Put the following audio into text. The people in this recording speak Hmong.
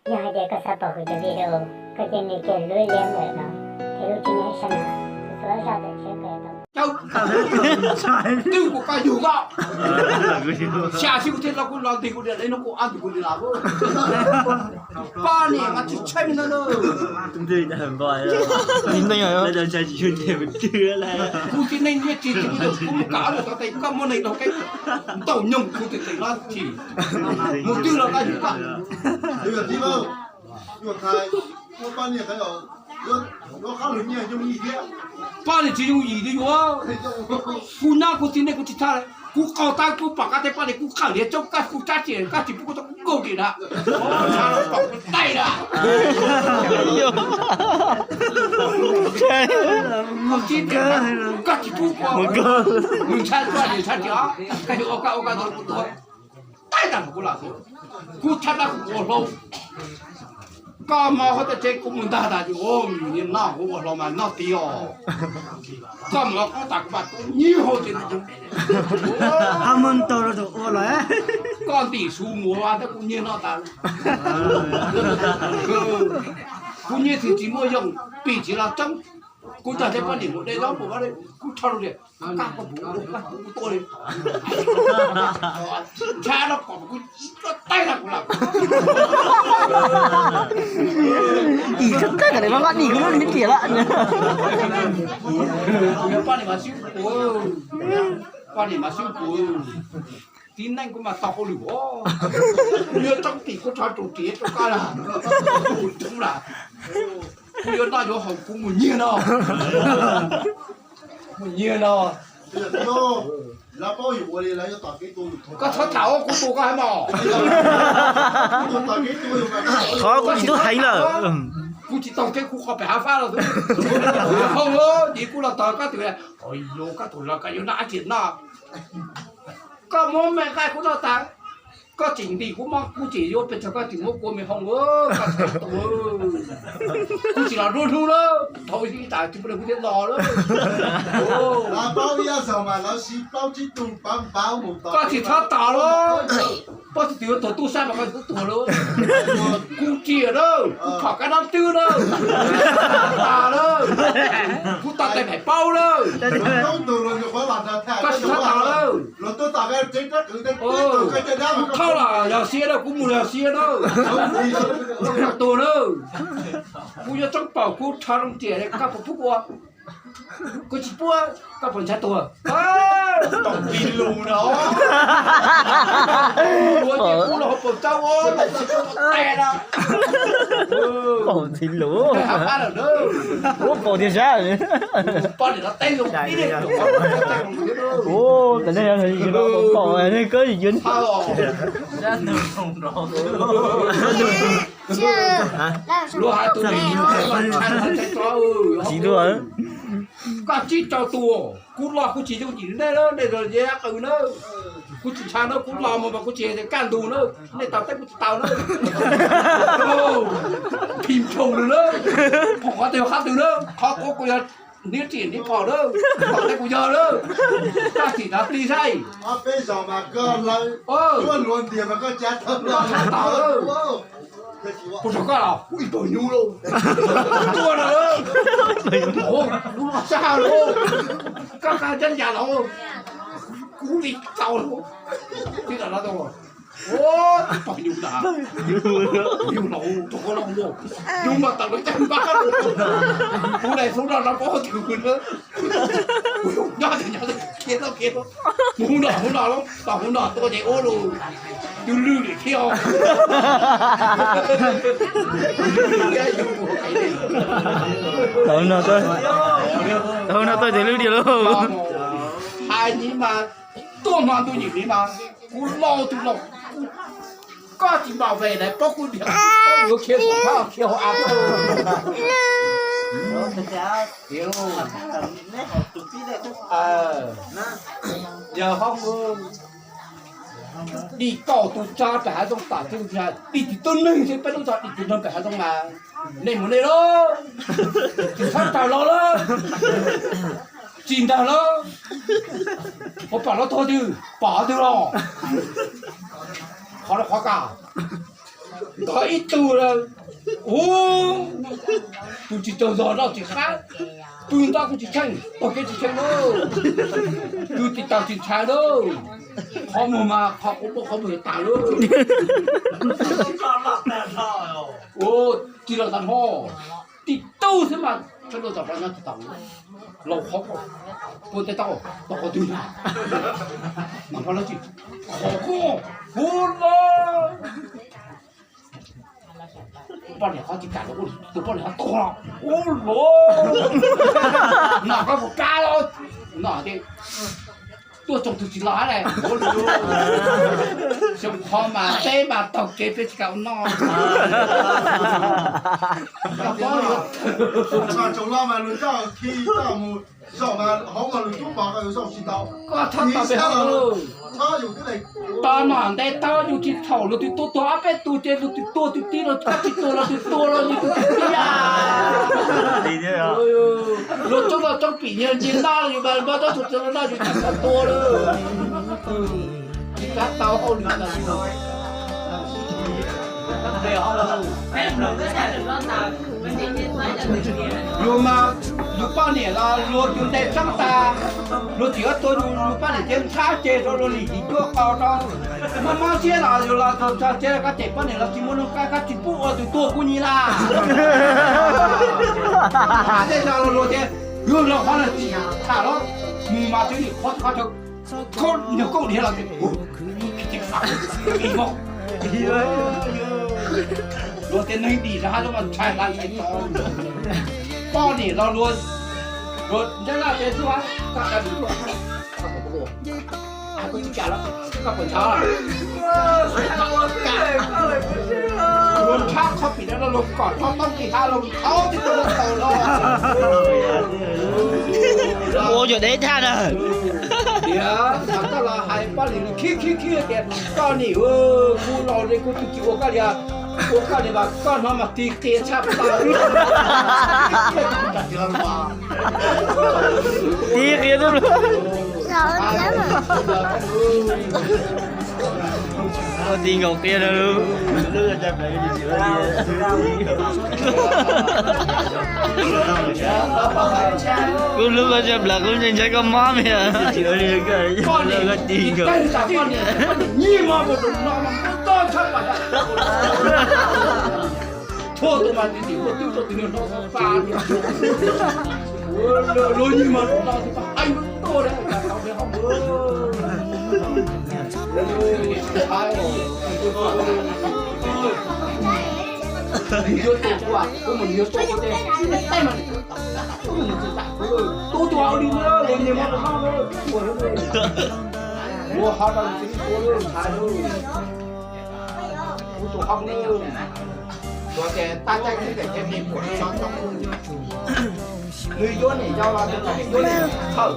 Yog hais tias koj xav pom kuv cov video, koj cia li nias kiag lub liab ntawm no, ces lub tsis nyob sab no, kuv txhua zaj tawm tshiab kawg tau. Twb kuv koj yug koj, xya xib kuv thiaj los kuv los nti kuv diam li no kuv ab nti kuv li las. Poj niam mas tsis tsheej no na. Kuv tib neeg nyiaj tsis tsis kuv mus kav ob lwm tau tes koj muaj neeg rau kev ntaus nyoog kuv tes tes no tsis mus twg los koj yug koj. Poj niam tsis yooj yim li yuav. Kuv nyob kuv txiv neej kuv tsis txhaj, kuv qaug tag kuv pom koj tej poj niam kuv qawm lias coob koj kuv tsab tsis koj tsis pub kuv tau kuv nkaus ris na. Pom kuv taij na. Koj tsis pub kuv, mus ntshai poj niam ntshai tsis os, koj yuav ua koj ua koj tua kuv tua. Taij tag kuv lam, kuv tshab dab kuv ua hlau. Koj mas hauv tej tsev kuv mus ntag tas ces ua noj kuv ua hlau mas noj tiag os. Koj mas qub tas kuv mas nyiag hauv tsev, ha muag ntau rau tus ua lawm. Koj ntim su mus ua tab kuv nyiag noj tas. Kuv nyiag tsis tsis muaj yoog, pim tsis los tseeb. Kuv tag tej poj niam mus de zaub mus ua kuv rho rau tias koj pum kuv tua li. Ntshai no pom kuv taij na kuv lam. Tim koj koj li mas koj dim kuv lub me tiam lawm. Poj niam mas xwb kuv, poj niam mas xwb kuv. Tib neeg kuv mas tau hauj lwm os. Kuv yuav tsob tim kuv rho rau tiav rau koj lawm. Kuv yuav noj yuav haus kuv mus nyiag no. Mus nyiag no. Koj txhob tham kuv tua koj hab mos. Qhov kuv tsis tau heev lawm. Kuv tsis tau thiab kuv qhov pem hav fab los xwb. Hoo, ces kuv los tog koj tus, o, koj tus los koj yuav noj dab tsi noj. Koj muab me nqaij kuv noj tas, koj tseem ntim kuv mob kuv tseem yuav pes tsawg koj tseem muab kua me hoo, koj txhob tua. Kuv tsis los nruab hnub lawm, thaum ib tas tsis pub kuv thiaj los lawm. Koj tsis txhob tom lawm, pob txwv twg yuav tuag tub sab mas koj txhob tuag lawm. Kuv tsis lawm, kuv phom kab nab twb lawm, tas lawm, kuv tos tais maim paub lawm. Koj tsis txhob tom lawm. Kuv thauj los yog xiab na, kuv mus los yog xiab na. Koj tuag na. Kuv yuav txeeb paum kuv rho loo riam koj puas pub kuv ua. Kuv tsis pub, koj puas ntshai tuag? Tom tis lus no. Ua ces kuv los hauv paus tsaub ua, tes na. Paum tis lus. Ua paum tiag sab. Poj niam no teb zoo ib, ua tas nej paum nej koj yuav tsis tuag. Koj tsib rau tus, kuv los kuv tsis yooj yim nej na, nej los yeej qw na. Kuv tsis ntshai na, kuv los mus mas kuv tsis kaj ntug na, nej tau teb kuv tsis tau na. Phim phoom lawm na, phoom qhov twg qhov twg na, qhov kuv kuv yog hniv ris hniv phom na, tau teb kuv yog na. Koj tsis tau ti saib. Peb zaug mas koj lawv, koj luav ntiag mas koj cav tau lawm. Kuv rau koj los kuv ib tug nyuj lauj, tua lawm, kuv los sab lauj, koj qab cab ncas los, kuv li tau lauj. Tib tam no tau, ua tsis pom nyuj tas, nyuj los rau koj los ua, nyuj mas tawm lawv caj npab, kuv daim xub no no paub twg na. Nyob nyob khiav tau khiav, mus no mus no los tom mus no tuaj ces ua lus, twb lwj li thiab. Tau no, tau no tuaj ces lwj li lauj. Hais ni mas tuaj hmo ntuj nyim ni mas kuv laus tus laus, koj tsis npam ve lawv paub kuv diam, yuav khiav tom thab khiav hauv av. Yawg hoob, dim kaum tus tsov pem hav zoov tom teb, dim tsis tau neeg thiab peb lub tog dim tsis neeg pem hav zoov mas nej mus nej lauj, tsis txhob raws los lawm, tsis nrag lawm, puas pom lub tog twg pom twg los, qhov no qhov kas. Nkag ib tug lawm, ub, tus tsis tsaug zog noj tsis qab, pw nto kuj tsis tsheej, taug kev tsis tsheej lauj, tus tsis taug tsis ntshai lauj, qhov muag mas qhov quav npauj qhov muag tas lauj. Ua tsis los tas hmo, tib tug xwb mas sawv daws txom plaws nyob tsis tau, laus qhov ko, pua tes tau, tau qhov twg na, mas qhov lawv tsis, qhov ko, hu los. Poj niam qhov tsis kam los tus poj niam qhov tuag, ub los, no koj puas kab los, no ces tuaj tsoom tus tsis los hab le, xyoo qhov mas peb mas taug kev peb tsis kam ua noj. Tsoom no mas lug coj khi coj mus zaum mas hauv mas lug cub pov koj yuav zaum tsis tau. Koj txhob tau pem hauv lug. Tau nom ntev tau yus tsis txhaum luag twb tuaj tuag ob peb tug ces luag twb tuag twb tib los koj tsis tuag los twb tuag los yus twb tib a. Luag tsoob los tsoob pim niag nce noj yus mas npaj txob txhua txhua noj yus tsis tau tua lawm. Tsis tau hauj lwm ntawd. Yus mas, yus poj niam los luag tus ntes tsob tas, luag tsis ua tua yus, yus poj niam thiaj ntshab ces rau luag lim tis cuaj qau rau. Mob mob siab los yus los txog tsev koj cem poj niam los tsis muaj nuj nqis, koj tsis pub ua tus tuag kuj nyiam lawm. Tham tej zaum luag tias yus los qhov no tsis tham los mus mas twb nim qhov qhov chaw khaub ncaug kauj dhia los luag tias neeg dim zog hab mas ntshai hla ntshai tod. Poj niam los luag, luag ntshai laj ces tuaj, koj da dim tuaj, koj tsis kam los koj puas ntshai? Luag ntshab qhov pim no los luag kom tau tau nqis hab los thaub tib tug los tau los. Ua cov deb tag na. Tias mas koj los hais poj niam khib khib khib tias koj nim kuv laus li kuv tsis ua koj li, ua koj li mas koj hnov mas tig qias tshaj plaws. Tig qias tub. Ua ti nkaus qia na lub. Kuv lub koj tsa plam kuv ntshai ntshai koj mob me. Koj ti nkaus. Ua ho rau txiv tua lub ntxhais lub, kuv tus hauj lwm, luag tias tab caij txij daim teb me puam tso coob, nws yuav niam yau los nws tsis yuav niam thawm,